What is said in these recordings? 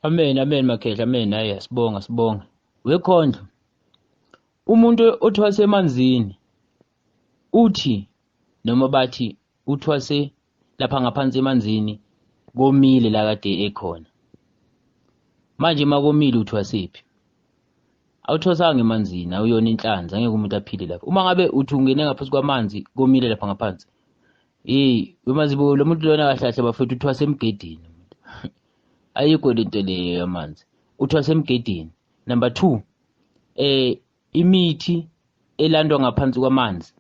Amen, amen makhehla, amen. Hayi, sibonga, sibonga. Wekhondlo. Umuntu othwase emanzini uthi noma bathi uthwase lapha ngaphansi emanzini komile la kade ekhona. Manje makomile uthwasephi? Awuthwasanga emanzini, awuyona inhlanzi, angeke umuntu aphile lapha. Uma ngabe uthi ungene ngaphansi kwamanzi komile lapha ngaphansi. Hey, wemazibuko lo muntu lona kahle kahle bafethu uthwase emgedini. Ayikho lento leyo yamanzi. Uthwase emgedini. Number 2, imithi elandwa ngaphansi kwamanzi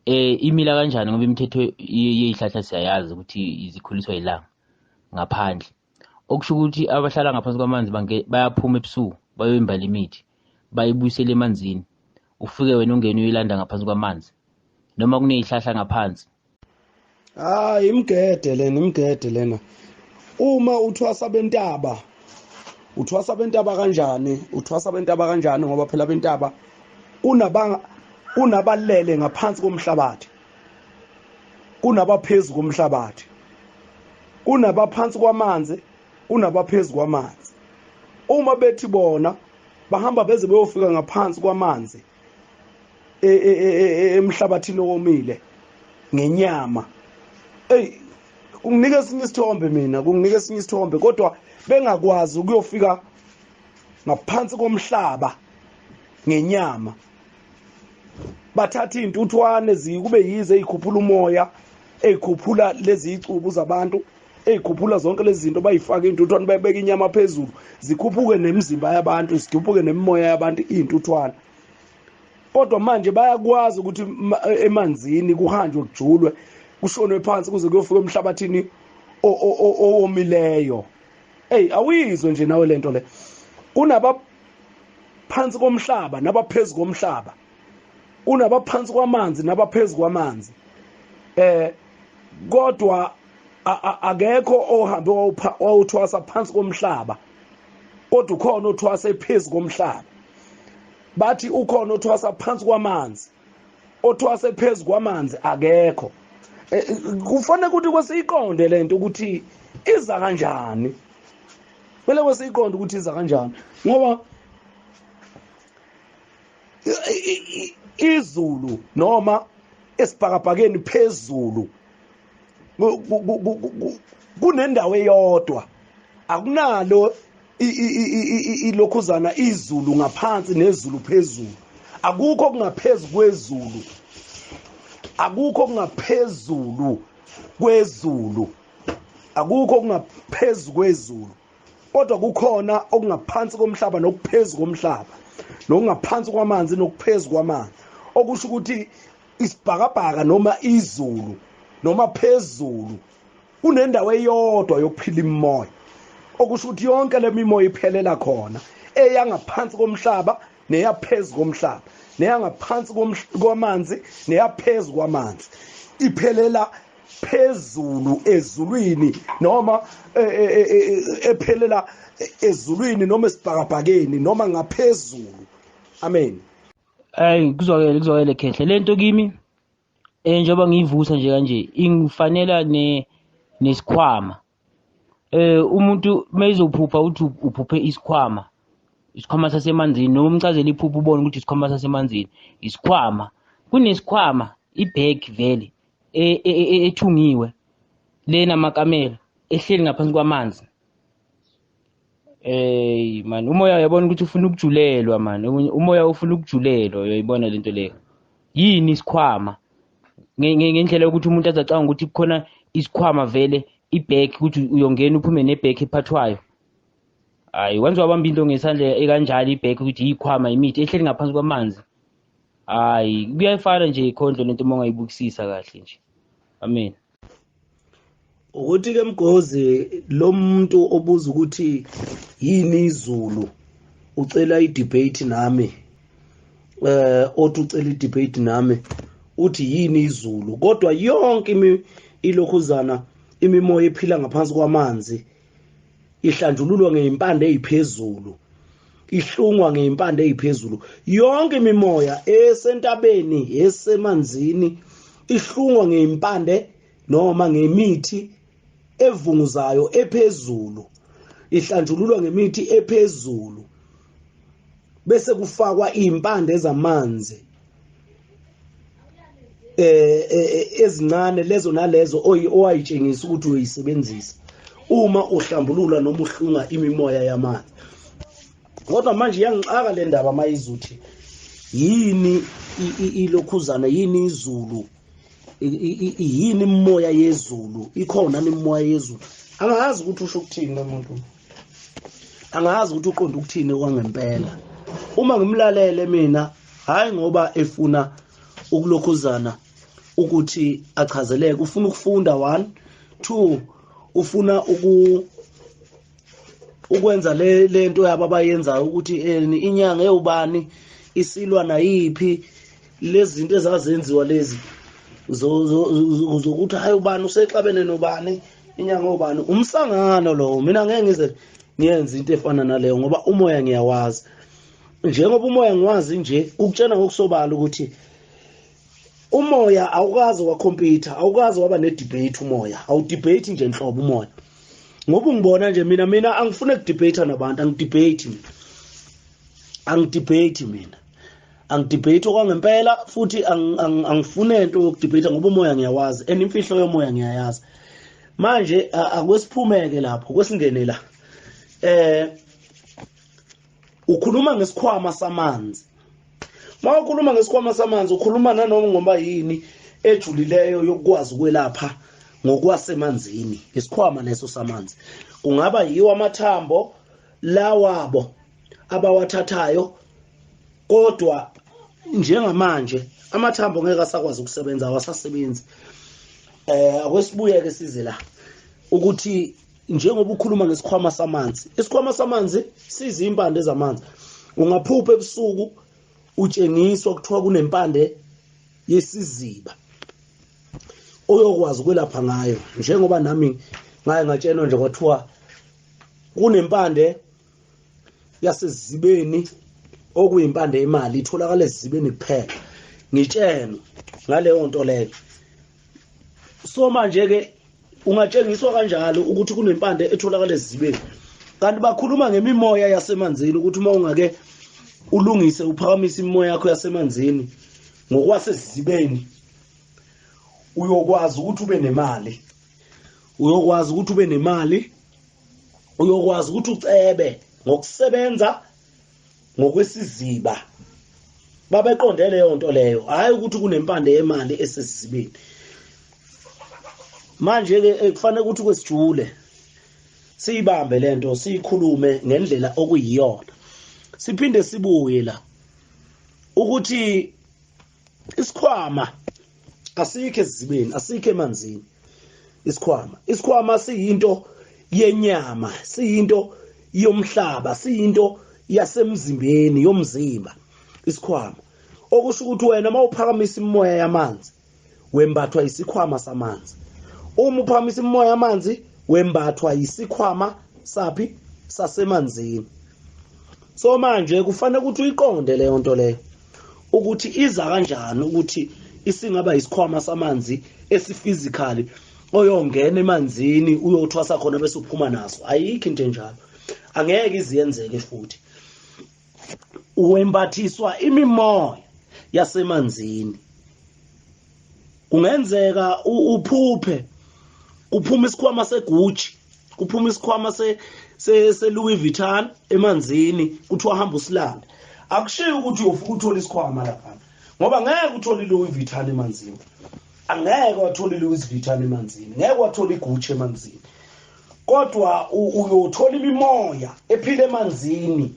imila kanjani ngoba imithetho yezihlahla siyayazi ukuthi izikhuliswa ilanga ngaphandle. Okusho ukuthi abahlala ngaphansi kwamanzi bayaphuma ebusuku bayoyimba lemithi bayibuyisele emanzini. Ufike wena ungene uyilanda ngaphansi kwamanzi noma kunezihlahla ngaphansi. Hayi, imgede lena, imgede lena. Uma uthwasa bentaba, uthwasa bentaba kanjani? Uthwasa bentaba kanjani? Ngoba phela bentaba kunabalele ngaphansi komhlabathi, kunabaphezu komhlabathi, kunabaphansi kwamanzi, kunabaphezu kwamanzi. Uma bethi bona bahamba beze beyofika ngaphansi kwamanzi emhlabathini owomile ngenyama, ey, kunginika esinye isithombe mina, kunginika esinye isithombe, kodwa bengakwazi ukuyofika ngaphansi komhlaba ngenyama. Bathatha iy'ntuthwane kube yize ey'khuphula umoya, ey'khuphula lezi icubu zabantu, ey'khuphula zonke lezi zinto, bayifake iy'ntuthwane, bayibeke inyama phezulu, zikhuphuke nemizimba yabantu, zikhuphuke nemimoya yabantu iy'ntuthwane. Kodwa manje bayakwazi ukuthi emanzini kuhanjwe kujulwe kushonwe phansi kuze kuyofika emhlabathini owomileyo. Ey, awuyizwe nje nawe lento le. Kunabaphansi komhlaba nabaphezu komhlaba, kunabaphansi kwamanzi nabaphezu kwamanzi, kodwa akekho ohambe wawuthwasa phansi komhlaba, kodwa ukhona othwasa phezu komhlaba. Bathi ukhona othwasa phansi kwamanzi, othwase phezu kwamanzi akekho. Kufanele ukuthi kwesiyiqonde lento ukuthi iza kanjani, kumele kwesiyiqonde ukuthi iza kanjani, ngoba izulu noma esibhakabhakeni phezulu kunendawo eyodwa, akunalo ilokhuzana izulu ngaphansi nezulu phezulu, akukho kungaphezulu kwezulu, akukho kungaphezulu kwezulu, akukho kungaphezulu kwezulu, kodwa kukhona okungaphansi komhlaba nokuphezulu komhlaba, nokungaphansi kwamanzi nokuphezulu kwamanzi, okusho ukuthi isibhakabhaka noma izulu noma phezulu kunendawo eyodwa yokuphila imimoya, okusho ukuthi yonke le mimoya iphelela khona, eyangaphansi komhlaba neyaphezulu komhlaba, neyangaphansi kwamanzi neyaphezulu kwamanzi, iphelela phezulu ezulwini noma ephelela ezulwini noma esibhakabhakeni noma ngaphezulu. Amen. Hayi, kuzwakele, kuzwakele khehle lento kimi. Njengoba ngiyivusa nje kanje ingifanela nesikhwama. Umuntu mayizophupha uthi uphuphe isikhwama, isikhwama sasemanzini, noma umchazele iphupho ubone ukuthi isikhwama sasemanzini, isikhwama. Kunesikhwama ibag vele ethungiwe lena makamela ehleli ngaphansi kwamanzi. Man, umoya uyabona ukuthi ufuna ukujulelwa man, umoya ufuna ukujulelwa, uyayibona lento leyo. Yini isikhwama? Ngendlela yokuthi umuntu azacanga ukuthi kukhona isikhwama vele ibag, ukuthi uyongena uphume nebag ephathwayo. Hayi, wenza wabamba into ngesandla ekanjalo ibag, ukuthi iyikhwama imithi ehleli ngaphansi kwamanzi. Hayi, kuyafana nje ikhondlo lento uma ungayibukisisa kahle nje. Amen. Ukuthi ke Mgozi, lo muntu obuza ukuthi yini izulu, ucela i-debate nami, othi ucela i-debate nami, uthi yini izulu, kodwa yonke ilokhuzana imimoya ephila ngaphansi kwamanzi ihlanjululwa ngeimpande eziphezulu, ihlungwa ngeimpande eziphezulu. Yonke imimoya esentabeni esemanzini ihlungwa ngeimpande noma ngemithi evunguzayo ephezulu. Ihlanjululwa ngemithi ephezulu bese kufakwa izimpande zamanzi ezincane lezo nalezo owayitshengisa ukuthi uyisebenzisa uma uhlambulula noma uhlunga imimoya yamanzi. Kodwa manje iyangixaka le ndaba mayizuthi yini ilokhuzana, yini izulu, yini imimoya yezulu, ikhona imimoya yezulu. Angazi ukuthi usho ukuthini lo muntu, angazi ukuthi uqonda ukuthini kwangempela. Uma ngimlalele mina, hayi ngoba efuna ukulokhuzana ukuthi achazeleke, ufuna ukufunda 1 2, ufuna ukwenza le nto yabo abayenzayo ukuthi inyanga ewubani isilwa nayiphi, lezi zinto ezazenziwa lezi zokuthi hayi ubani usexabene nobani, inyanga obani, umsangano lowo. Mina ngeke ngize ngiyenze into efana naleyo ngoba umoya ngiyawazi. Njengoba umoya ngiwazi nje, ukutshena ngokusobala ukuthi umoya awukaze wakhompyutha, awukaze waba ne-debate umoya, awudebate nje nhlobo umoya. Ngoba ungibona nje mina angifune ukudebate nabantu, angidebate mina, angidebate mina, angidebate okwangempela futhi angifune into yokudebate ngoba umoya ngiyawazi and imfihlo yomoya ngiyayazi. Manje akwesiphumeke lapho kwesingene la. Ukhuluma ngesikhwama samanzi. Uma ukhuluma ngesikhwama samanzi ukhuluma nanoma ngoba yini ejulileyo yokukwazi ukwelapha ngokwasemanzini. Isikhwama leso samanzi kungaba yiwo amathambo lawabo abawathathayo, kodwa njengamanje amathambo ngeke asakwazi ukusebenza, awasasebenzi. Akwesibuyeke size la ukuthi njengoba ukhuluma ngesikhwama samanzi, isikhwama samanzi sizimpande zamanzi. Ungaphupha ebusuku utshengiswa kuthiwa kunempande yesiziba oyokwazi ukwelapha ngayo, njengoba nami ngaye ngatshenwa nje kwathiwa kunempande yasezibeni okuyimpande yemali itholakala ezibeni kuphela. Ngitshenwa ngaleyo nto leyo. So manje ke ungatshengiswa kanjalo ukuthi kunempande etholakala ezibeni, kanti bakhuluma ngemimoya yasemanzini ukuthi uma ungake ulungise uphakamise imimoya yakho yasemanzini ngokwasezibeni uyokwazi ukuthi ube nemali, uyokwazi ukuthi ube nemali, uyokwazi ukuthi ucebe ngokusebenza ngokwesiziba. Babeqonde leyo nto leyo, hayi ukuthi kunempande yemali esesizibeni. Manje ke kufanele ukuthi kwesijule siyibambe lento, siyikhulume ngendlela okuyiyona, siphinde sibuye la ukuthi isikhwama asikho esizibeni, asikho emanzini. Isikhwama siyinto yenyama, siyinto yomhlaba, siyinto yasemzimbeni yomzimba isikhwama. Okusho ukuthi wena mawuphakamisa imimoya yamanzi wembathwa isikhwama samanzi. Uma uphakamisa imimoya yamanzi wembathwa isikhwama saphi? Sasemanzini. So manje kufanele ukuthi uyiqonde leyo nto leyo ukuthi iza kanjani ukuthi isingaba isikhwama samanzi esiphysically oyongena emanzini uyothwasa khona bese uphuma naso. Ayikho into enjalo, angeke iziyenzeke. Futhi wembathiswa imimoya yasemanzini. Kungenzeka uphuphe kuphuma isikhwama seGucci, kuphuma isikhwama se Louis Vuitton emanzini, kuthiwa hamba usilande. Akushiyo ukuthi uyofika uthola isikhwama lapha, ngoba ngeke uthole iLouis Vuitton emanzini, angeke wathola iLouis Vuitton emanzini, ngeke wathola iGucci emanzini, kodwa uyothola imimoya ephila emanzini.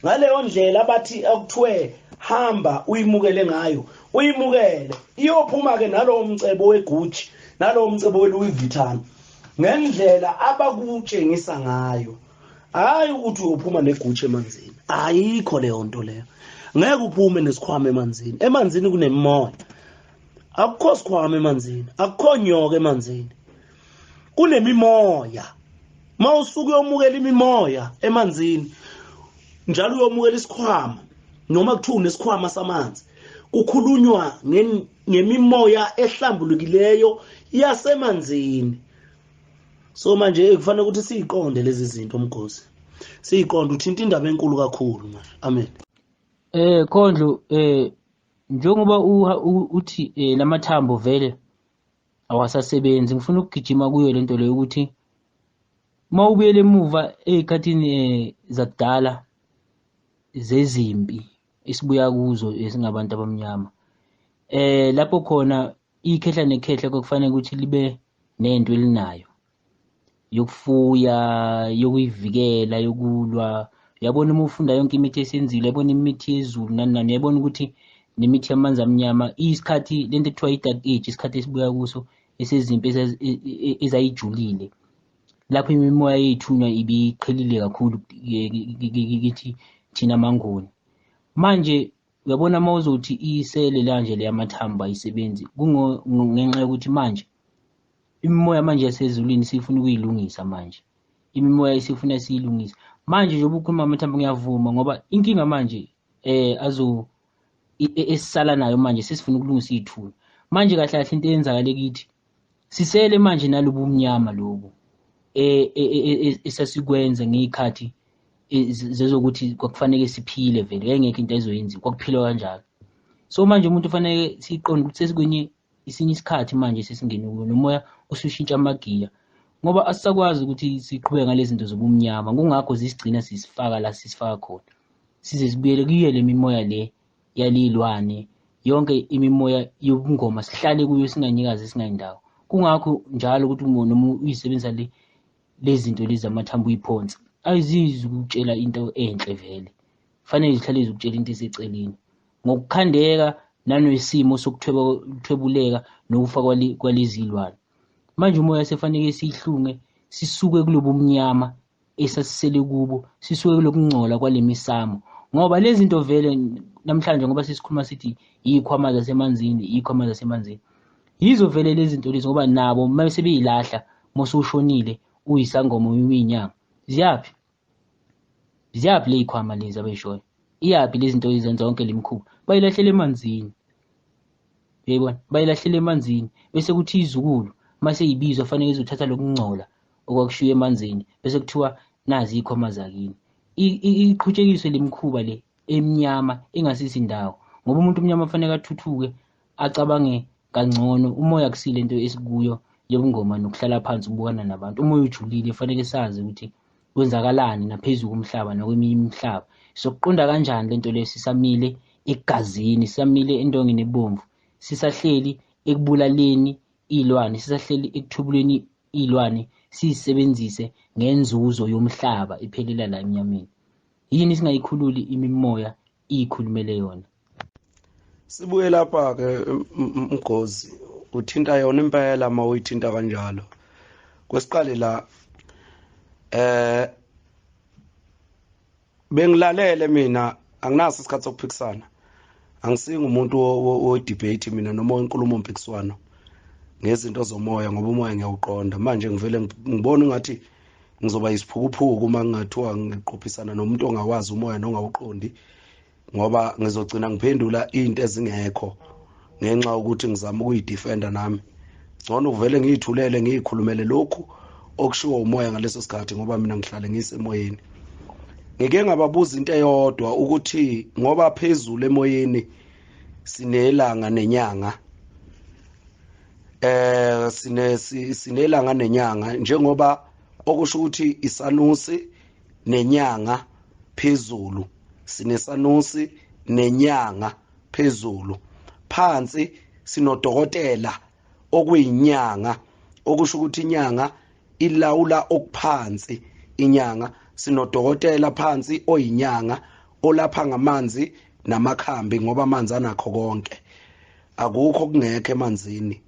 Ngaleyo ndlela abathi akuthiwe hamba uyimukele ngayo, uyimukele, iyophuma ke nalowo mcebo weGucci nalowo mcebo weLouis Vuitton ngendlela abakutshengisa ngayo. Hayi ukuthi uyophuma neGucci emanzini, ayikho leyo nto leyo. Ngeke uphume nesikhwama emanzini. Emanzini kunemimoya, akukho sikhwama emanzini, akukho nyoka emanzini, kunemimoya. Mawusuke uyomukela imimoya emanzini njalo uyomukela isikhwama noma kuthiwa unesikhwama samanzi, kukhulunywa ngemimoya ehlambulukileyo yasemanzini. So manje kufanele ukuthi siyiqonde lezi zinto Mgosi, siyiqonde. Uthinta indaba enkulu kakhulu manje. Amen. Khondlo, njengoba uthi lamathambo vele awasasebenzi, ngifuna ukugijima kuyo lento leyo ukuthi uma ubuyele emuva ey'khathini zakudala zezimpi esibuya kuzo esingabantu abamnyama, lapho khona ikhehla nekhehla kwakufanele ukuthi libe nento elinayo yokufuya, yokuyivikela, yokulwa. Uyabona uma ufunda yonke imithi esenzile, uyabona imithi yezulu nani nani, uyabona ukuthi nemithi yamanzi amnyama isikhathi lento ekuthiwa i-dark age, isikhathi esibuya kuso esezimpi ezayijulile, lapho imimoya yethunywa ibiqhelile kakhulu kithi thina maNguni. Manje uyabona uma uzothi isele la nje leyamathambo ayisebenzi, kungenxa yokuthi manje imimoya manje yasezulwini sifuna ukuyilungisa manje, imimoya isifuna siyilungise manje. Njengoba ukhuluma amathambo ngiyavuma, ngoba inkinga manje azo esisala nayo manje sesifuna ukulungisa iy'thunywa manje. Kahle kahle into eyenzakale kithi, sisele manje nalobu mnyama lobu esasikwenza ngey'khathi zezokuthi kwakufanele siphile vele, yayingekho into ezoyenziwa, kwakuphilwa kanjalo. So manje umuntu ufanele siqonde ukuthi sesikwenye isinye isikhathi manje sesingene kuyo, nomoya usushintsha amagiya, ngoba asisakwazi ukuthi siqhubeke ngalezi zinto zobumnyama. Kungakho zisigcina sisifaka la sisifaka khona, size sibuyele kuyo le mimoya le yaliyilwane, yonke imimoya yobungoma sihlale kuyo, singanyikazi, singayindawo. Kungakho njalo ukuthi noma uyisebenzisa le lezi zinto lezi amathambo uyiphonsa, ayizizi ukutshela into enhle vele, fanele zihlale zikutshela into eseceleni ngokukhandeka nanesimo sokuthwebuleka nokufa kwalezi zilwane. Manje umoya sefanele siyihlunge, sisuke kulobu mnyama esasisele kubo, sisuke kulokungcola kwale misamo, ngoba lezi zinto vele namhlanje ngoba sesikhuluma sithi yikhwama zasemanzini, yikhwama zasemanzini, yizo vele lezi zinto lezi, ngoba nabo uma sebeyilahla mose ushonile uyisangoma uyinyanga, ziyaphi ziyaphi le yikhwama lezi abayishoyo, iyaphi lezi zinto ezenza yonke le mikhuba? Bayilahlela emanzini, uyayibona, bayilahlela emanzini. Bese kuthi izukulu mase yibizwa fanele izothatha lokungcola okwakushiwe emanzini, bese kuthiwa nazi ikhwama zakini. Iqhutshekiswe lemikhuba le emnyama engasisi indawo, ngoba umuntu omnyama kufanele athuthuke, acabange kangcono. Umoya akusile into esikuyo yobungoma nokuhlala phansi ubukana nabantu. Umoya ujulile, fanele sazi ukuthi kwenzakalani naphezu komhlaba nakweminye imihlaba. Sokuqonda kanjani lento leyo sisamile egazini, sisamile entongeni ebomvu, sisahleli ekubulaleni iy'lwane, sisahleli ekuthubuleni iy'lwane, siyisebenzise ngenzuzo yomhlaba iphelela la emnyameni? Yini singayikhululi imimoya iyikhulumele yona? Sibuye lapha ke Mgozi, uthinta yona impela uma uyithinta kanjalo. Kwesiqale la bengilalele mina, anginaso isikhathi sokuphikisana, angisingi umuntu wo debate mina noma wenkulumo mpikiswano ngezinto zomoya, ngoba umoya ngiyawuqonda. Manje ngivele ngibona ngathi ngizoba yisiphukuphuku uma ngingathiwa ngiqophisana nomuntu ongawazi umoya nongawuqondi, ngoba ngizogcina ngiphendula into ezingekho ngenxa yokuthi ngizama ukuyidefenda nami. Ngcono kuvele ngiyithulele, ngiyikhulumele lokhu okushiwo umoya ngaleso sikhathi, ngoba mina ngihlale ngisemoyeni. Ngike ngababuza into eyodwa ukuthi ngoba phezulu emoyeni sinelanga nenyanga, sine sinelanga nenyanga, njengoba okusho ukuthi isanusi nenyanga phezulu, sinesanusi nenyanga phezulu, phansi sinodokotela okuyinyanga, okusho ukuthi inyanga ilawula okuphansi. Inyanga, sinodokotela phansi oyinyanga olapha ngamanzi namakhambi, ngoba amanzi anakho konke, akukho kungekho emanzini.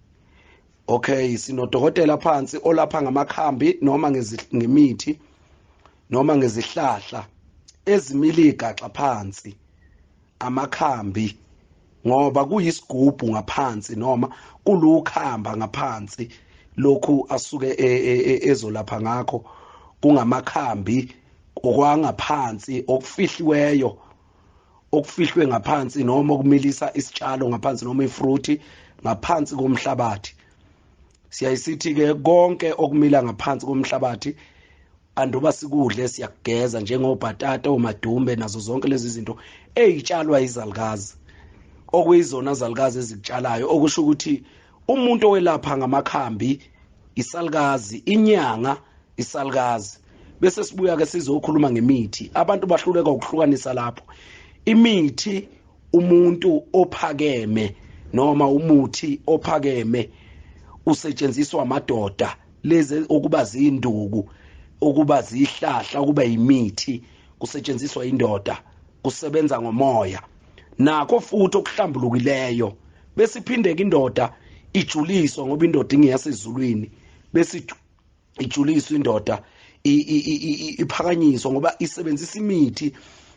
Okay, sinodokotela phansi olapha ngamakhambi noma ngemithi noma ngezihlahla ezimila igaxa phansi, amakhambi, ngoba kuyisigubhu ngaphansi noma kulukhamba ngaphansi, lokhu asuke ezolapha ngakho kungamakhambi okwangaphansi okufihliweyo, okufihlwe ngaphansi, noma okumilisa isitshalo ngaphansi noma ifruit ngaphansi komhlabathi. Siyayisithi ke konke okumila ngaphansi komhlabathi anduba sikudle siyakugeza, njengobhatata, omadumbe nazo zonke lezi zinto ezitshalwa izalukazi, okuyizona zalukazi ezikutshalayo. Okusho ukuthi umuntu owelapha ngamakhambi isalukazi, inyanga isalukazi. Bese sibuya ke sizokhuluma ngemithi. Abantu bahluleka ukuhlukanisa lapho imithi, umuntu ophakeme noma umuthi ophakeme usetshenziswa amadoda, lezi okuba zinduku, okuba zihlahla, okuba yimithi, kusetshenziswa indoda, kusebenza ngomoya nakho futhi okuhlambulukileyo. Bese iphindeke indoda ijuliswa, ngoba indoda ingeyasezulwini, bese ijuliswa indoda, iphakanyiswa, ngoba isebenzisa imithi,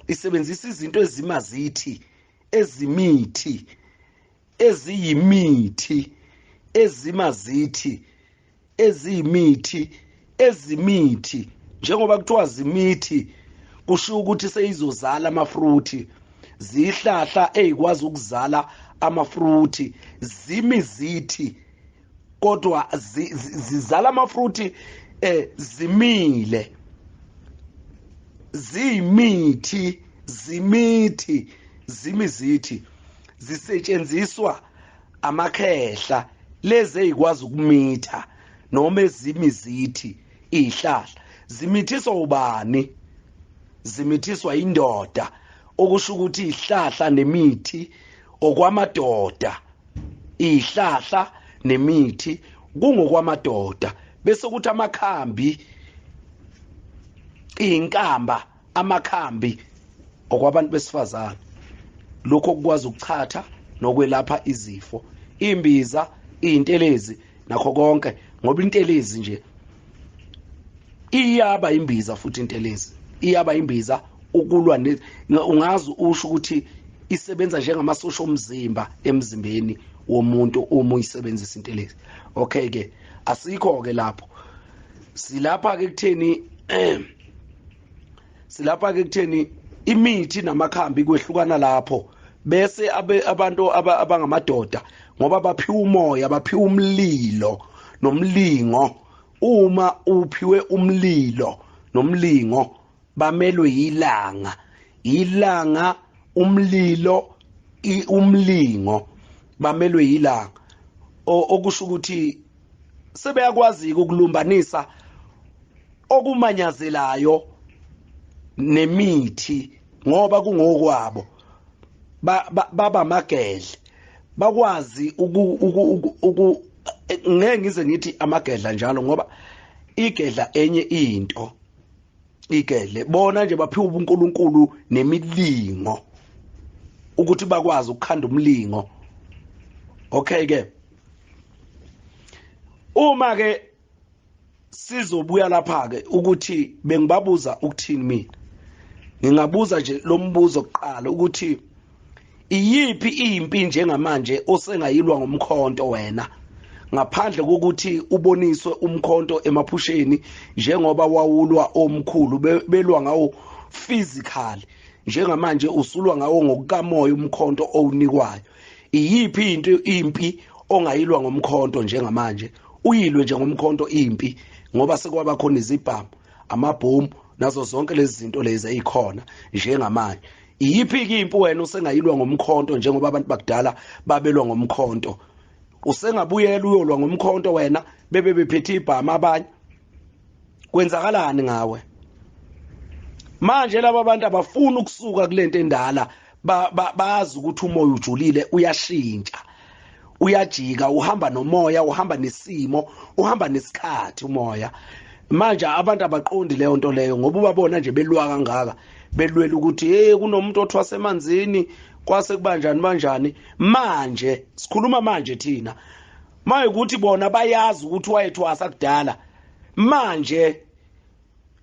isebenzisa izinto ezimazithi, ezimithi, eziyimithi, ezimazithi, eziyimithi, ezimithi. Njengoba kuthiwa zimithi, kusho ukuthi seyizozala amafruthi, zihlahla ezikwazi ukuzala amafruthi, zimizithi, kodwa zizala amafruthi, zimile, ziyimithi, zimithi, zimizithi, zisetshenziswa amakhehla, lezi ezikwazi ukumitha noma ezimizithi. Izihlahla zimithiswa ubani? Zimithiswa indoda, okusho ukuthi izihlahla nemithi okwamadoda, izihlahla nemithi kungokwamadoda. Bese kuthi amakhambi, inkamba, amakhambi okwabantu besifazane, lokho okukwazi ukuchatha nokwelapha izifo, imbiza, izintelezi nakho konke, ngoba intelezi nje iyaba imbiza, futhi intelezi iyaba imbiza ukulwa, ungazi usho ukuthi isebenza njengamasosha omzimba emzimbeni womuntu uma uyisebenzisa intelezi. Okay ke, asikho ke lapho, silapha ke kutheni, silapha ke kutheni imithi namakhambi kwehlukana lapho. Bese abantu abangamadoda, ngoba baphiwa umoya, baphiwa umlilo nomlingo. Uma uphiwe umlilo nomlingo, bamelwe ilanga, ilanga, umlilo, umlingo, bamelwe ilanga. Okusho ukuthi sebeyakwazi ukulumbanisa okumanyazelayo nemithi, ngoba kungokwabo, baba amagedle, bakwazi uku ngeke ngize ngithi amagedla njalo, ngoba igedla enye into, igedle bona nje baphiwa ubuNkulunkulu nemilingo ukuthi bakwazi ukukhanda umlingo. Okay ke, uma ke sizobuya lapha ke ukuthi bengibabuza ukuthini, mina ngingabuza nje lo mbuzo kuqala ukuthi iyiphi impi njengamanje osengayilwa ngomkhonto wena, ngaphandle kokuthi uboniswe umkhonto emaphusheni, njengoba wawulwa omkhulu belwa ngawo physically, njengamanje usulwa ngawo ngokukamoya umkhonto owunikwayo. Iyiphi into, impi ongayilwa ngomkhonto njengamanje, uyilwe nje ngomkhonto impi, ngoba sekwaba khona izibhamu, amabhomu nazo zonke lezi zinto lezi ezikhona njengamanje? Iyiphi ke impi wena usengayilwa ngomkhonto, njengoba abantu bakudala babelwa ngomkhonto? Usengabuyela uyolwa ngomkhonto wena, bebe bephethe ibhamu abanye? Kwenzakalani ngawe manje? Laba bantu abafuna ukusuka kulento endala, bazi ukuthi umoya ujulile, uyashintsha, uyajika, uhamba nomoya, uhamba nesimo, uhamba nesikhathi umoya. Manje abantu abaqondi leyo nto leyo, ngoba ubabona nje belwa kangaka, belwela ukuthi hey, kunomuntu othwasa emanzini, kwase kubanjani banjani. Manje sikhuluma manje thina maye ukuthi bona bayazi ukuthi wayethwasa kudala. Manje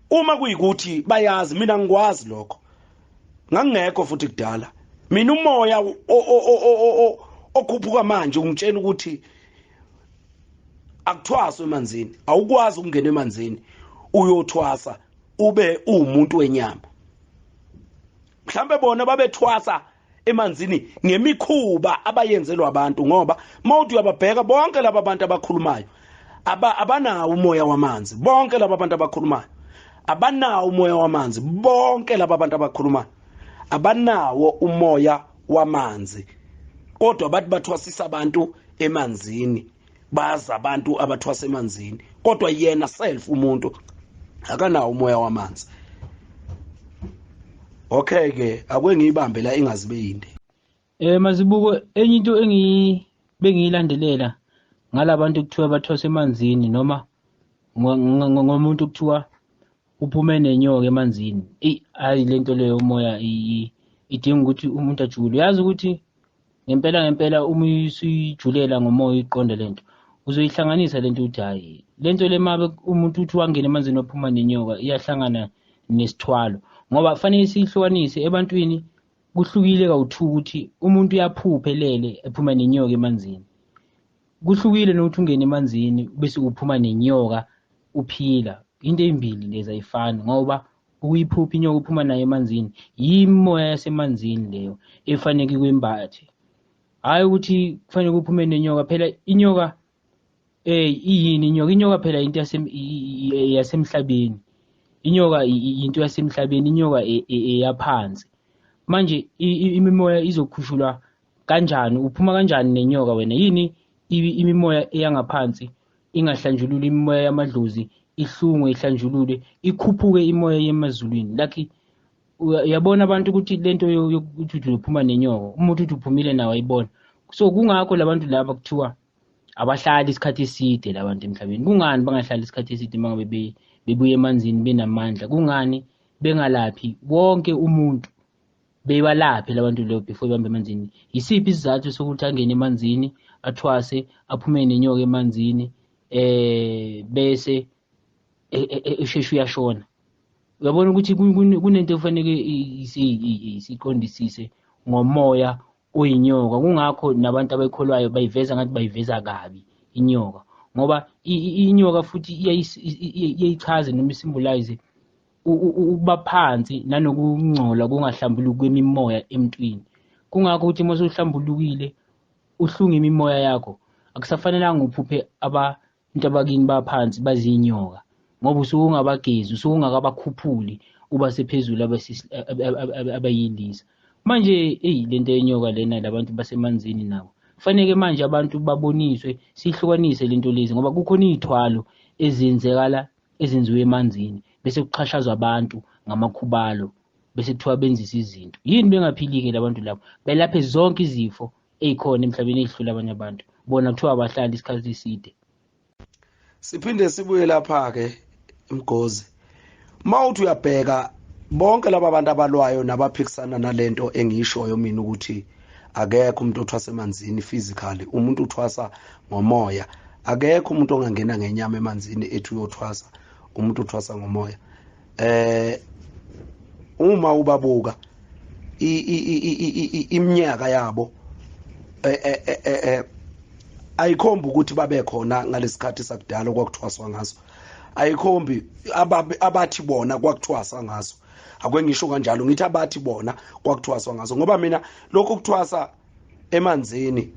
uma kuyikuthi bayazi, mina ngikwazi lokho, ngangingekho futhi kudala. Mina umoya okhuphuka manje ungitshela ukuthi akuthwaswe emanzini, awukwazi ukungena emanzini uyothwasa ube uwumuntu wenyama. Mhlambe bona babethwasa emanzini ngemikhuba abayenzelwa abantu, ngoba mawuthi uyababheka bonke laba bantu abakhulumayo, Abanawo umoya wamanzi bonke laba bantu abakhulumayo, abanawo umoya wamanzi bonke laba bantu abakhulumayo, abanawo umoya wamanzi, kodwa bathi bathwasisa abantu emanzini, baza abantu abathwasa emanzini, kodwa yena self umuntu akanawo umoya wamanzi. Okay ke, ake ngiyibambe la ingazibe yinde. Mazibuko, enye into bengiyilandelela ngalabantu kuthiwa bathwasa emanzini noma ngomuntu kuthiwa uphume nenyoka emanzini. Eyi, hayi lento leyo umoya idinga ukuthi umuntu ajule. Uyazi ukuthi ngempela ngempela uma usuyijulela ngomoya uyiqonde lento, uzoyihlanganisa lento uthi hayi lento le mabe umuntu uthi wangena emanzini waphuma nenyoka iyahlangana nesithwalo, ngoba fanele siyihlukanise ebantwini. Kuhlukile kawu-two ukuthi umuntu uyaphupha elele ephuma nenyoka emanzini, kuhlukile nokuthi ungene emanzini bese uphuma nenyoka uphila. Into ezimbili lezi ayifani, ngoba ukuyiphupha inyoka uphuma nayo emanzini yimoya yasemanzini leyo efanele kwembathe, hayi ukuthi kufanele kuphume nenyoka. Phela inyoka iyini inyoka? Inyoka phela into yasemhlabeni, inyoka into yasemhlabeni, inyoka eyaphansi. Manje imimoya izokhushulwa kanjani? Uphuma kanjani nenyoka wena? Yini imimoya eyangaphansi ingahlanjululwa? Imimoya yamadlozi ihlungwe, ihlanjululwe, ikhuphuke imoya yemazulwini. Like uyabona abantu ukuthi lento yokuthi uphuma nenyoka, umuntu uthi uphumile nawo ayibona. So kungakho labantu laba kuthiwa abahlali isikhathi eside labantu emhlabeni. Kungani bangahlali isikhathi eside uma ngabe bebuya emanzini benamandla? Kungani bengalaphi wonke umuntu, bebalaphe labantu leyo before ibambe emanzini? Yisiphi isizathu sokuthi angene emanzini athwase aphume nenyoka emanzini bese esheshe uyashona? Uyabona ukuthi kunento efanele siqondisise ngomoya oyinyoka. Kungakho nabantu abayikholwayo bayiveza ngathi bayiveza kabi inyoka, ngoba inyoka futhi iyayichaza noma isymbolize ukuba phansi nanokungcola kungahlambuluki kwemimoya emntwini. Kungakho ukuthi uma usuhlambulukile uhlunga imimoya yakho, akusafanelanga uphuphe abantu abakini baphansi bazinyoka, ngoba usuke ungabagezi, usuke ungakabakhuphuli uba sephezulu abayilisa. Manje eyi lento yenyoka lena labantu basemanzini nabo kufanele manje abantu baboniswe, sihlukanise lento lezi, ngoba kukhona iy'thwalo ezenzekala ezenziwe emanzini bese kuxhashazwa abantu ngamakhubalo, bese kuthiwa benzisa izinto. Yini bengaphili-ke labantu labo? Belaphe zonke izifo ey'khona emhlabeni ey'hlula abanye abantu, bona kuthiwa abahlali isikhathi eside. Siphinde sibuye lapha-ke Mgozi, uma uthi uyabheka bonke laba bantu abalwayo nabaphikisana nalento engiyishoyo mina ukuthi akekho umuntu othwasa emanzini physically, umuntu uthwasa ngomoya. Akekho umuntu ongangena ngenyama emanzini ethi uyothwasa, umuntu uthwasa ngomoya. Uma ubabuka iminyaka yabo ayikhombi ukuthi babe khona ngalesikhathi sakudala okwakuthwaswa ngaso, ayikhombi abathi bona kwakuthwaswa ngaso. Ake ngisho kanjalo, ngithi abathi bona kwakuthwaswa ngaso, ngoba mina lokhu kuthwasa emanzini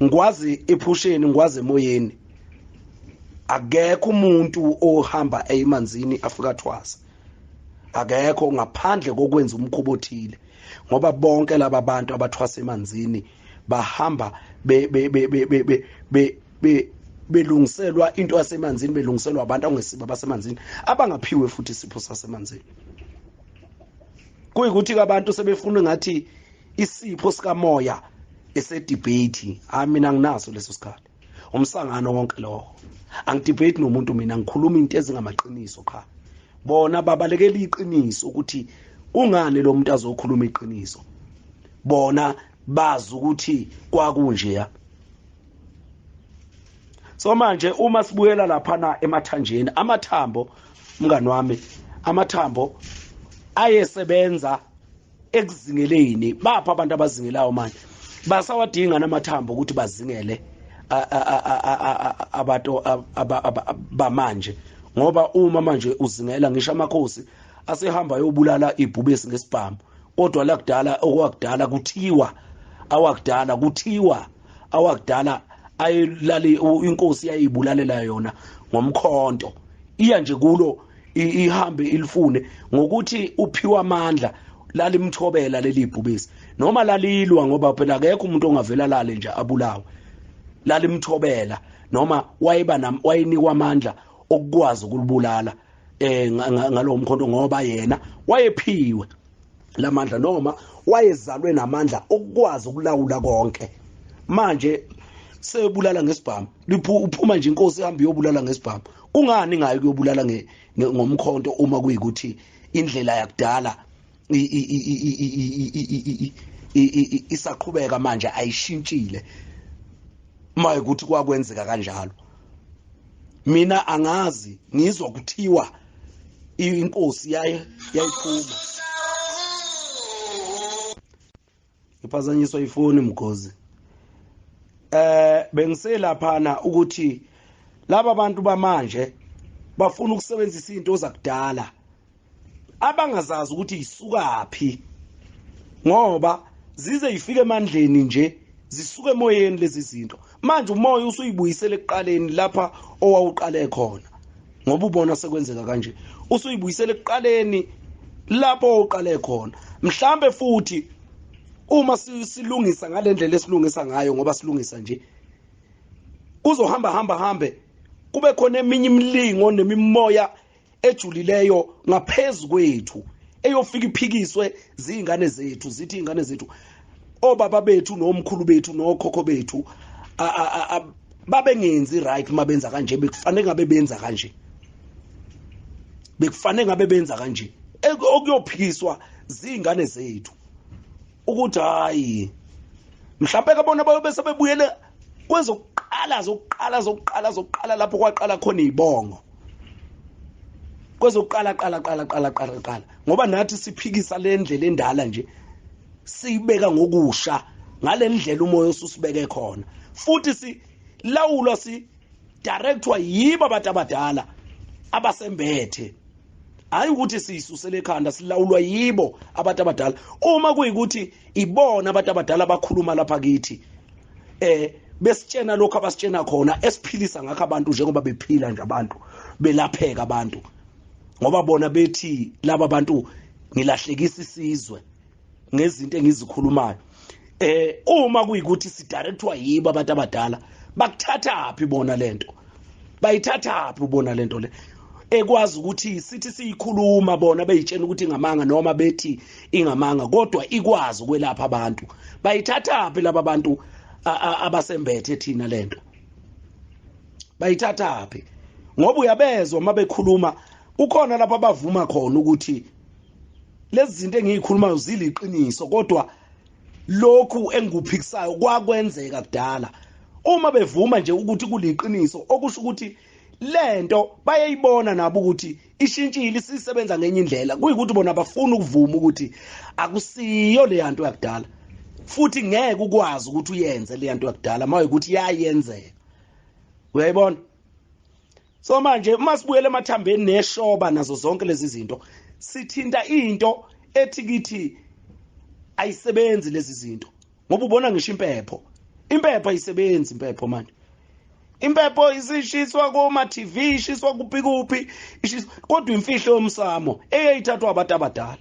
ngikwazi ephusheni, ngikwazi emoyeni. Akekho umuntu ohamba emanzini afika athwasa, akekho, ngaphandle kokwenza umkhubo othile, ngoba bonke laba bantu abathwasa emanzini bahamba belungiselwa into yasemanzini, belungiselwa abantu angesibo abasemanzini abangaphiwe futhi isipho sasemanzini. Kuyikuthi abantu sebefuna ngathi isipho sikamoya esedebate. Hayi, mina nginaso leso sikhathi, umsangano wonke lokho. Angidebate nomuntu mina, ngikhuluma into ezingamaqiniso qha. Bona babalekela iqiniso ukuthi kungani lo muntu azokhuluma iqiniso, bona bazi ukuthi kwakunjeya. So manje uma sibuyela lapha na emathanjeni, amathambo mngani wami, amathambo ayesebenza ekuzingeleni. Bapha abantu abazingelayo manje basawadinga namathambo ukuthi bazingele abantu bamanje, ngoba uma manje uzingela ngisho amakhosi asehamba ayobulala ibhubesi ngesibhamu, kodwa la kudala okwakudala kuthiwa awakudala kuthiwa awakudala Ayilali inkosi yayibulalela yona ngomkhonto, iya nje kulo ihambe ilifune ngokuthi uphiwa amandla. Lalimthobela leli bhubesi noma lalilwa, ngoba phela akekho umuntu ongavela lale nje abulawe. Lalimthobela noma wayeba wayenikwa amandla okukwazi ukulibulala ngalowo mkhonto, ngoba yena wayephiwe lamandla noma wayezalwe namandla okukwazi ukulawula konke. Manje sebulala ngesibhamu, uphuma nje inkosi ihamba iyobulala ngesibhamu. Kungani ngayo kuyobulala ngomkhonto uma kuyikuthi indlela yakudala isaqhubeka manje ayishintshile? Maye ukuthi kwakwenzeka kanjalo, mina angazi, ngizwa kuthiwa inkosi yayiphuma iphazanyiswa ifoni mgozi. Bengiselaphana ukuthi laba bantu bamanje bafuna ukusebenzisa izinto zakudala abangazazi ukuthi isukaphi, ngoba zize ifike emandleni nje zisuke emoyeni lezi zinto. Manje umoya usuyibuyisele ekuqaleni lapha owawuqale khona, ngoba ubona sekwenzeka kanje, usuyibuyisele ekuqaleni lapho owuqale khona. Mhlambe futhi uma silungisa ngalendlela esilungisa ngayo, ngoba silungisa nje kuzohamba hamba hambe kube khona eminye imilingo nemimoya ejulileyo ngaphezulu kwethu eyofika iphikiswe zingane zethu, zithi ingane zethu obaba bethu nomkhulu bethu nokhokho bethu babengenzi right mabenza kanje, bekufanele ngabe benza kanje, bekufanele ngabe benza kanje. Okuyophikiswa zingane zethu ukuthi hayi, mhlawumbe kabona bayobe sebebuyele kwezokuqala zokuqala zokuqala zokuqala lapho kwaqala khona izibongo, kwezokuqala qala qala qala qala qala, ngoba nathi siphikisa le ndlela endala nje siyibeka ngokusha ngale ndlela umoya osusibeke khona, futhi silawulwa si directwa yibo abantu abadala abasembethe. Hayi ukuthi siyisusele ekhanda, silawulwa yibo abantu abadala. Uma kuyikuthi ibona abantu abadala abakhuluma lapha kithi besitshena lokho abasitshena khona, esiphilisa ngakho abantu njengoba bephila nje abantu belapheka abantu, ngoba bona bethi laba bantu ngilahlekisa isizwe ngezinto engizikhulumayo. Uma kuyikuthi sidirectwa yibo abantu abadala, bakuthathaphi bona lento? Bayithathaphi bona lento le ekwazi ukuthi sithi siyikhuluma bona beyitshena ukuthi ingamanga noma bethi ingamanga, kodwa ikwazi ukwelapha abantu? Bayithathaphi laba bantu abasembethe thina lento? Bayithathaphi? Ngoba uyabezwa mabekhuluma, kukhona lapha abavuma khona ukuthi lezi zinto engiyikhulumayo ziliqiniso, kodwa lokhu engikuphikisayo kwakwenzeka kudala. Uma bevuma nje ukuthi kuliqiniso, okusho ukuthi lento bayayibona nabo ukuthi ishintshile, isisebenza ngenye indlela. Kuyikuthi bona bafuna ukuvuma ukuthi akusiyo le yanto yakudala, futhi ngeke ukwazi ukuthi uyenze le yanto yakudala maye ukuthi yayenzeka. Uyayibona? So manje uma sibuyele emathambeni neshoba nazo zonke lezi zinto, sithinta into ethi kithi ayisebenzi lezi zinto, ngoba ubona ngisho impepho, impepho ayisebenzi. Impepho manje, impepho isishiswa koma TV, ishiswa kuphi kuphi, ishiswa, kodwa imfihlo yomsamo eyayithathwa abantu abadala.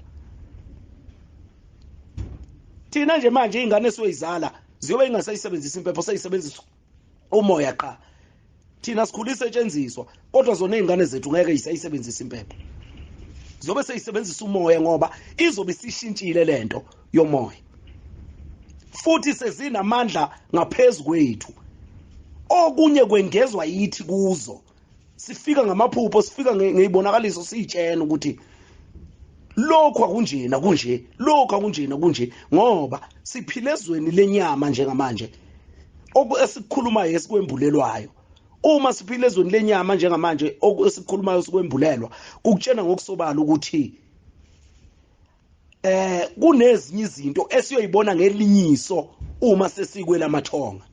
Thina nje manje ingane esiyoyizala ziyobe ingasayisebenzisa impepho, seyisebenzisa umoya qha. Thina sikhula isetshenziswa, kodwa zona izingane zethu ngeke isayisebenzisa impepho, zobe seyisebenzisa umoya, ngoba izobe isishintshile lento yomoya, futhi sezinamandla ngaphezulu kwethu. Okunye kwengezwa yithi kuzo, sifika ngamaphupho, sifika ngeyibonakaliso, siyitshena ukuthi lokhu akunjena kunje, lokhu akunjena kunje, ngoba siphila ezweni lenyama njengamanje. Esikhulumayo esikwembulelwayo, uma siphila ezweni lenyama njengamanje, esikhulumayo sikwembulelwa kukutshena ngokusobala ukuthi kunezinye izinto esiyoyibona ngelinyiso uma sesikwela amathonga.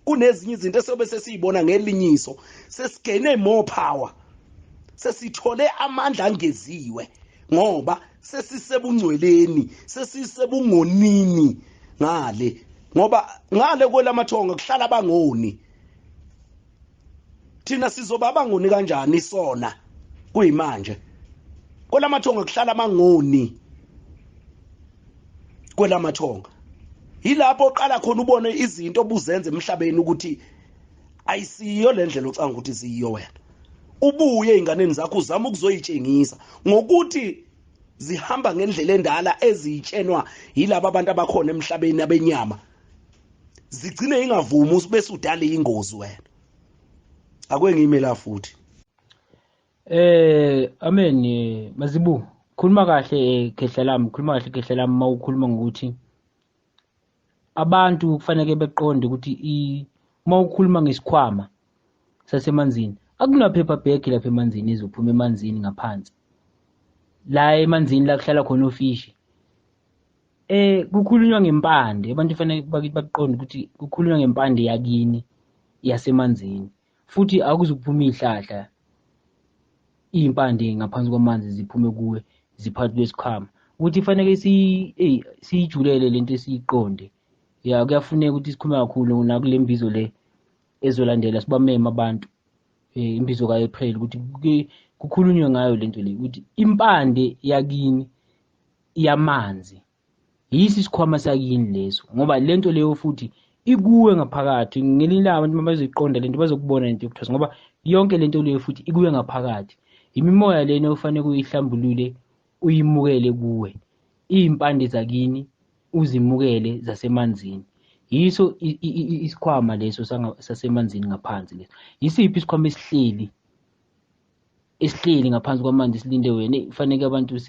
Kunezinye izinto esiyobe sesiyibona ngelinyiso, sesigene more power, sesithole amandla angeziwe, ngoba sesisebungcweleni, sesisebungonini ngale, ngoba ngale kwelamathonga kuhlala abangoni. Thina sizoba abangoni kanjani sona kuyimanje? Kwelamathonga kuhlala amangoni, kwelamathonga yilapho oqala khona ubone izinto obuzenza emhlabeni ukuthi ayisiyo le ndlela ocanga ukuthi siyiyo wena. Ubuye ey'nganeni zakho uzame ukuzoyitshengisa ngokuthi zihamba ngendlela endala eziyitshenwa yilaba abantu abakhona emhlabeni abenyama, zigcine ingavumi bese udala ingozi wena. Ake ngime la futhi. Amen Mazibu, khuluma kahle khehla lami, khuluma kahle khehla lami mawukhuluma ngokuthi abantu kufanele beqonde ukuthi mawukhuluma ngesikhwama sasemanzini akunaphepha bag lapha emanzini ezophuma emanzini ngaphansi. La emanzini la kuhlala khona ofishi. Kukhulunywa ngempande, abantu kufanele bakuqonde ukuthi kukhulunywa ngempande yakini yasemanzini. Futhi akuzukuphuma izihlahla iy'mpande ngaphansi kwamanzi ziphume kuwe ziphakathi kwesikhwama. Ukuthi kufanele siyijulele lento esiyiqonde. Ya, kuyafuneka ukuthi sikhulume kakhulu nakule mbizo le ezolandela, sibameme abantu imbizo ka-April ukuthi kukhulunywe ngayo lento le, ukuthi impande yakini yamanzi yisi isikhwama sakini leso, ngoba lento leyo futhi ikuwe ngaphakathi. Ngelinye ilanga abantu bazoyiqonda lento, bazokubona lento yokuthwasa, ngoba yonke lento leyo futhi ikuwe ngaphakathi. Imimoya lena ofanele uyihlambulule uyimukele kuwe, iy'mpande zakini uzimukele zasemanzini. Yiso isikhwama leso sasemanzini ngaphansi leso. Yisiphi isikhwama esihleli ngaphansi kwamanzi silinde wena? Kufanele abantu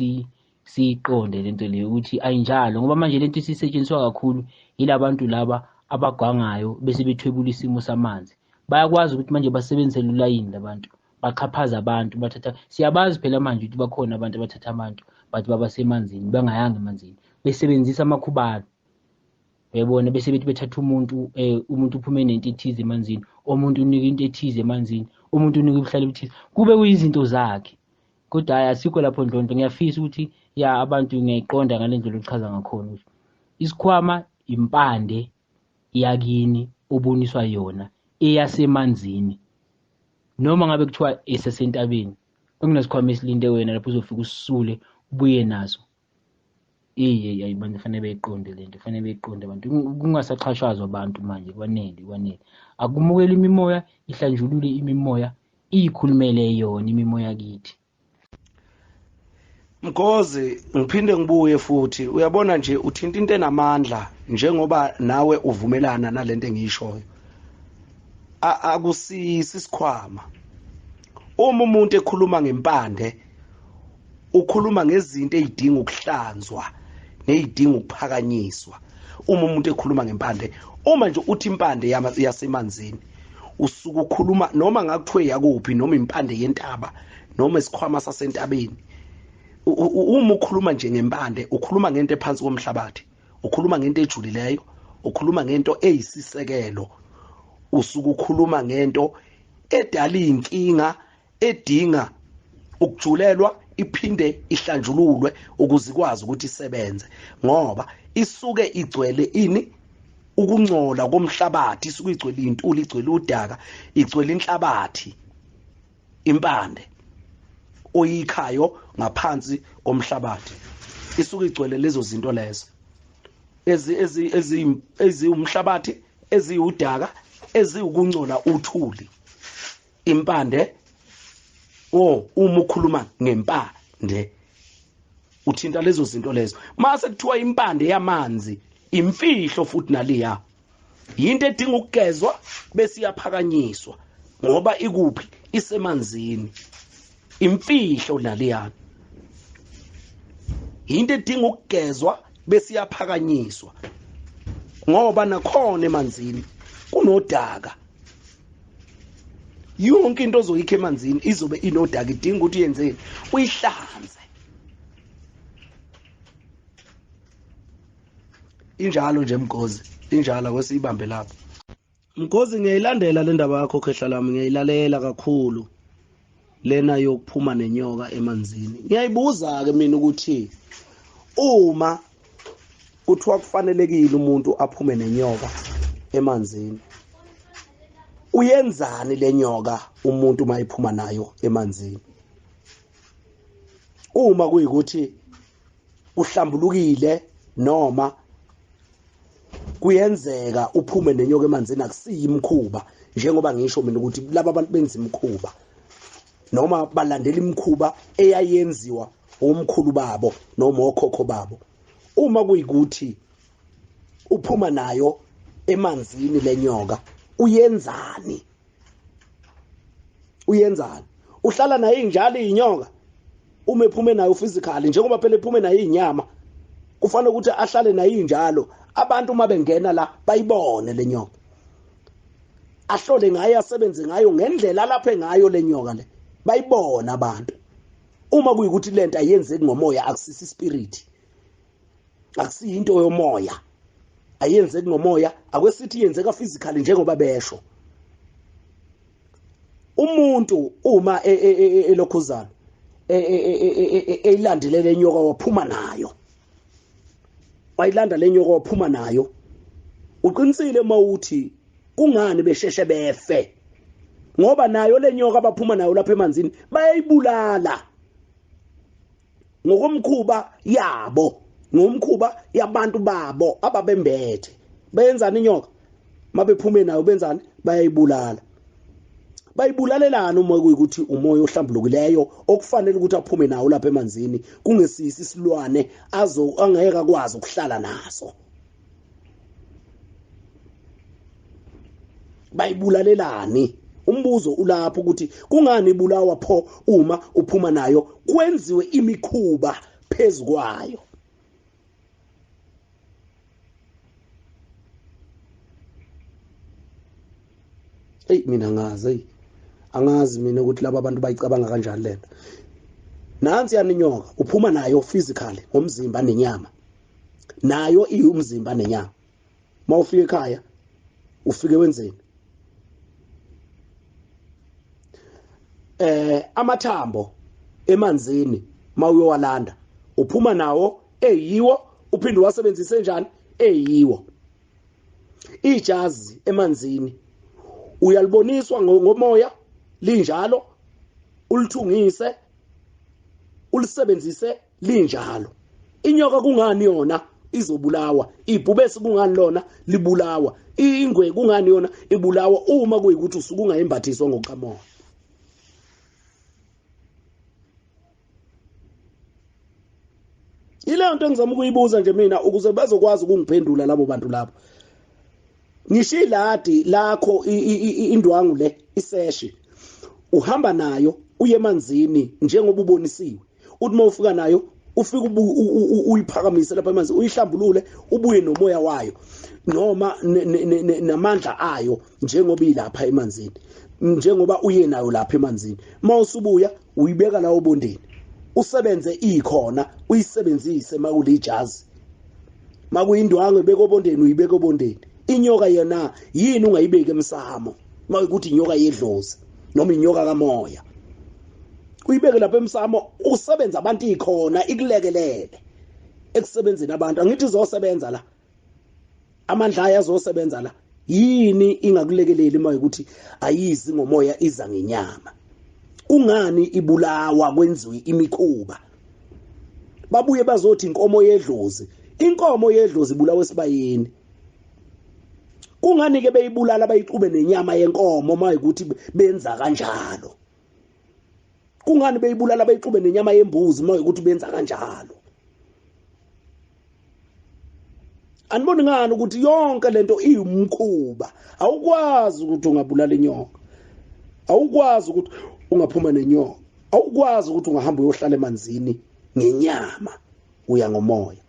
siyiqonde lento leyo ukuthi ayinjalo, ngoba manje lento isisetshenziswa kakhulu yilabantu laba abagwangayo bese bethwebula isimo samanzi. Bayakwazi ukuthi manje basebenzise lulayini labantu, baxhaphaza abantu, bathatha. Siyabazi phela manje ukuthi bakhona abantu abathatha abantu bathi babasemanzini bangayanga emanzini, besebenzisa amakhubalo. Uyabona, bese bethi bethatha umuntu, umuntu uphume nento ethize emanzini, umuntu unika into ethize emanzini, umuntu unika ubuhlali obuthize, kube kuyizinto zakhe. Kodwa hhayi, asikho lapho Ndlondlo. Ngiyafisa ukuthi ya abantu ngiyayiqonda ngale ndlela ochaza ngakhona ukuthi isikhwama impande yakini oboniswa yona eyasemanzini, noma ngabe kuthiwa esesentabeni okunesikhwama esilinde wena lapho uzofika usisule ubuye naso. Eyi, abantu kufanele beyiqonde lento, kufanele beyiqonde abantu, kungasaxhashazwa abantu manje, kwanele, kwanele. Akumukele imimoya, ihlanjulule imimoya, iyikhulumele yona imimoya kithi. Mkhozi, ngiphinde ngibuye futhi. Uyabona nje uthinta into enamandla njengoba nawe uvumelana nalento engiyishoyo. Akusisi isikhwama. Uma umuntu ekhuluma ngempande, ukhuluma ngezinto ezidinga ukuhlanzwa nezidinga ukuphakanyiswa. Uma umuntu ekhuluma ngempande, uma nje uthi impande yasemanzini, usuke ukhuluma noma ngakuthiwe yakuphi, noma impande yentaba, noma isikhwama sasentabeni. Uma ukhuluma nje ngempande, ukhuluma ngento ephansi komhlabathi, ukhuluma ngento ejulileyo, ukhuluma ngento eyisisekelo, usuke ukhuluma ngento edala inkinga edinga ukujulelwa iphinde ihlanjululwe ukuze ikwazi ukuthi isebenze, ngoba isuke igcwele ini? Ukungcola komhlabathi, isuke igcwele intuli, igcwele udaka, igcwele inhlabathi, impande oyikhayo ngaphansi komhlabathi isuke igcwele lezo zinto lezo eziwumhlabathi, eziwudaka, eziwukungcola, uthuli, impande. Uma ukhuluma ngempande uthinta lezo zinto lezo. Mase kuthiwa impande yamanzi, imfihlo futhi naliya yinto edinga ukugezwa bese iyaphakanyiswa, ngoba ikuphi? Isemanzini. Imfihlo naliya yinto edinga ukugezwa bese iyaphakanyiswa, ngoba nakhona emanzini kunodaka. Yonke into ozoyikha emanzini izobe inodaka, idinga ukuthi uyenzeni? Uyihlanze. Injalo nje Mkhozi, injalo, kwesiyibambe lapho Mkhozi. Ngiyayilandela le ndaba yakho khehla lami, ngiyayilalela kakhulu lena yokuphuma nenyoka emanzini. Ngiyayibuza ke mina ukuthi uma kuthiwa kufanelekile umuntu aphume nenyoka emanzini, Uyenzani lenyoka umuntu mayiphuma nayo emanzini? Uma kuyikuthi uhlambulukile noma kuyenzeka uphume nenyoka emanzini, akusiyi imkhuba, njengoba ngisho mina ukuthi laba bantu benza imkhuba noma balandela imkhuba eyayenziwa omkhulu babo noma okhokho babo. Uma kuyikuthi uphuma nayo emanzini lenyoka, uyenzani? Uyenzani? Uhlala naye injalo inyoka uma ephume nayo physically, njengoba phela ephume nayo inyama, kufanele ukuthi ahlale nayo injalo. Abantu uma bengena la bayibone lenyoka, ahlole ngayo, asebenze ngayo ngendlela alaphe ngayo lenyoka le, bayibona abantu. Uma kuyikuthi lento ayenzeki ngomoya, akusisi spirit, akusiyinto yomoya, ayenzeki ngomoya, akwesithi yenzeka physically njengoba besho. Umuntu uma elokhuzana eyilandile lenyoka waphuma nayo, wayilanda lenyoka waphuma nayo, uqinisile mawuthi kungani besheshe befe? Ngoba nayo lenyoka abaphuma nayo lapha emanzini bayayibulala ngokomkhuba yabo, ngomkhuba yabantu babo ababembethe. Benzani inyoka mabephume nayo? Benzani? Bayayibulala. Bayibulalelana uma kuyikuthi umoya ohlambulukileyo okufanele ukuthi aphume nawo lapha emanzini, kungesisi isilwane azo angeke akwazi ukuhlala naso. Bayibulalelani? Umbuzo ulapho ukuthi kungani ibulawa pho uma uphuma nayo kwenziwe imikhuba phezukwayo? Hey, mina ngazi, hey, angazi mina ukuthi laba bantu bayicabanga kanjani lento. Nansi yani inyoka uphuma nayo physically ngomzimba nenyama, nayo iyumzimba nenyama. Mawufika ekhaya ufike wenzeni? Amathambo emanzini mawuyowalanda uphuma nawo eyiwo, uphinde uwasebenzise njani? Eyiwo. Ijazi emanzini uyaliboniswa ngomoya linjalo, ulithungise ulisebenzise linjalo. Inyoka kungani yona izobulawa? Ibhubesi kungani lona libulawa? Ingwe kungani yona ibulawa uma kuyikuthi usuke ungayimbathiswa ngokukamoya? Ile nto engizama ukuyibuza nje mina ukuze bazokwazi ukungiphendula labo bantu labo. Ngisho iladi lakho, indwangu le, iseshi, uhamba nayo uye emanzini njengoba ubonisiwe. Uthi uma ufika nayo ufike uyiphakamise lapha emanzini, uyihlambulule, ubuye nomoya wayo noma namandla ayo njengoba ilapha emanzini, njengoba uye nayo lapha emanzini. Mawusubuya uyibeka la obondeni, usebenze ikhona, uyisebenzise makulijazi, makuyindwangu ibeka obondeni, uyibeka obondeni. Inyoka yena yini ungayibeki emsamo mawukuthi inyoka yedlozi noma inyoka kamoya? Uyibeke lapha emsamo, usebenza abantu ikhona, ikulekelele ekusebenzeni abantu. Angithi izosebenza la, amandla ayo azosebenza la. Yini ingakulekeleli uma ukuthi ayizi ngomoya, iza ngenyama? Kungani ibulawa kwenziwe imikhuba? Babuye bazothi inkomo yedlozi, inkomo yedlozi ibulawa esibayeni. Kungani ke beyibulala bayixube nenyama yenkomo uma ukuthi benza kanjalo? Kungani beyibulala bayixube nenyama yembuzi uma ukuthi benza kanjalo? Aniboni ngani ukuthi yonke lento iyumkhuba? Awukwazi ukuthi ungabulala inyoka, awukwazi ukuthi ungaphuma nenyoka, awukwazi ukuthi ungahamba uyohlala emanzini ngenyama, uya ngomoya.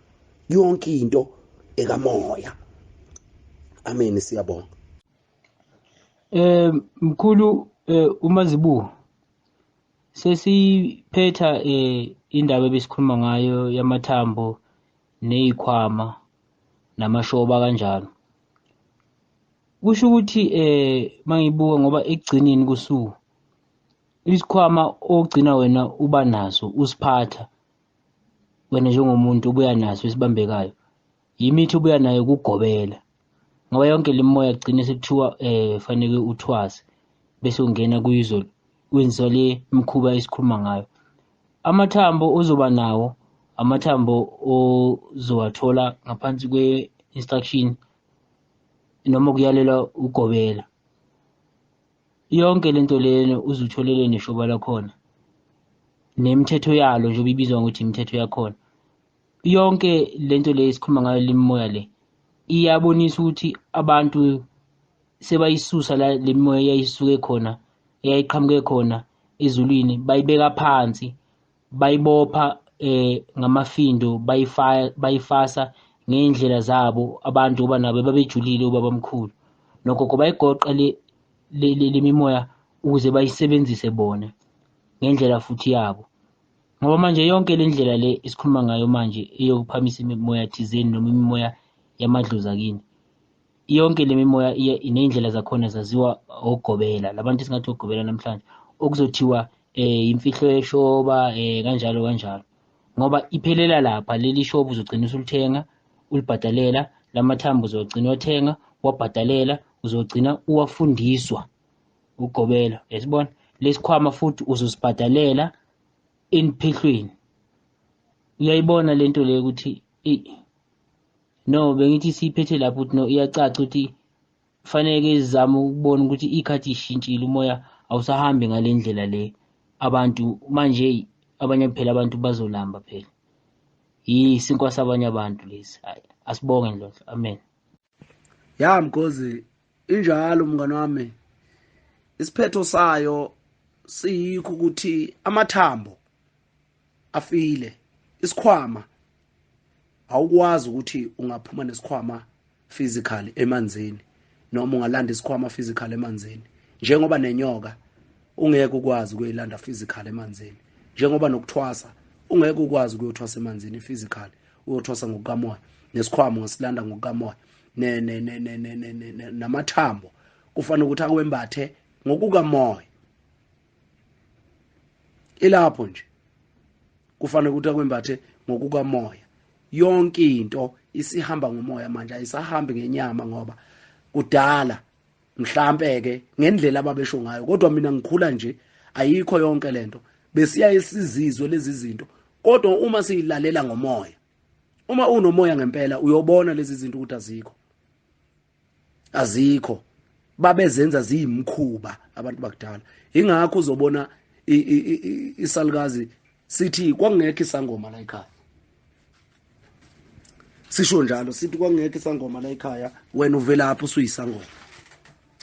Yonke into ekamoya. Amen, siyabonga. Mkhulu uMazibuko, sesiphetha indaba ebesikhuluma ngayo yamathambo nezikhwama namashoba kanjalo. Kusho ukuthi mangibuka ngoba ekugcineni kusuku isikhwama ogcina wena uba naso usiphatha wena njengomuntu ubuya naso esibambekayo, yimithi obuya nayo kugobela. Ngoba yonke le mimoya kugcine sekuthiwa fanele uthwase bese ungena kuyizo wenziwa le mikhuba esikhuluma ngayo. Amathambo ozoba nawo, amathambo ozowathola ngaphansi kwe-instruction noma ukuyalelwa ugobela. Yonke lento lena uzutholele neshoba lakhona nemithetho yalo, njengoba ibizwa ngokuthi imithetho yakhona. Yonke lento le esikhuluma ngayo, lemimoya le, iyabonisa ukuthi abantu sebayisusa la le mimoya eyayisuke khona, eyayiqhamuke khona ezulwini, bayibeka phansi, bayibopha ngamafindo, bayifasa ngey'ndlela zabo abantu, ngoba nabo babejulile ubabamkhulu nogogo, bayigoqa le mimoya ukuze bayisebenzise bona ngendlela futhi yabo. Ngoba manje yonke le ndlela le esikhuluma ngayo manje eyokuphamisa imimoya thizeni noma imimoya yamadlozi akini, yonke le mimoya iney'ndlela zakhona zaziwa ogobela, labantu esingathi ogobela namhlanje, okuzothiwa imfihlo yeshoba kanjalo kanjalo, ngoba iphelela lapha. Leli shoba uzogcina usulithenga ulibhadalela, lamathambo uzogcina uwathenga wabhadalela, uzogcina uwafundiswa ugobela, yasibona lesikhwama futhi uzosibhadalela emphehlweni. Uyayibona lento le ukuthi no bengithi siyiphethe lapho ukuthi no iyacaca ukuthi fanele izame ukubona ukuthi ikhathi ishintshile, umoya awusahambi ngale ndlela le. Abantu manje abanye phela abantu bazolamba phela, yisinkwa sabanye abantu lesi. Hayi, asibonge Ndlondlo, amen. Ya Mkhozi, injalo mngani wami. Isiphetho sayo siyikho ukuthi amathambo afile, isikhwama awukwazi ukuthi ungaphuma nesikhwama physically emanzini, noma ungalanda isikhwama physically emanzini, njengoba nenyoka ungeke ukwazi ukuyilanda physically emanzini, njengoba nokuthwasa ungeke ukwazi ukuyothwasa emanzini physically, uyothwasa ngokukamoya, nesikhwama ungasilanda ngokukamoya, namathambo kufanele ukuthi akwembathe ngokukamoya. Ilapho nje kufanele ukuthi akwembathe ngokukamoya. Yonke into isihamba ngomoya manje, ayisahambi ngenyama, ngoba kudala mhlambe ke ngendlela ababesho ngayo, kodwa mina ngikhula nje ayikho yonke lento, besiya isizizwe lezi zinto. Kodwa uma siyilalela ngomoya, uma unomoya ngempela uyobona lezi zinto ukuthi azikho, azikho. Babezenza ziyimkhuba abantu bakudala. Ingakho uzobona isalukazi sithi kwakungekho isangoma la ekhaya, sisho njalo sithi kwakungekho isangoma la ekhaya, wena uvelaphi usuyisangoma?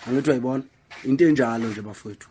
Angithi uyayibona into enjalo nje bafowethu.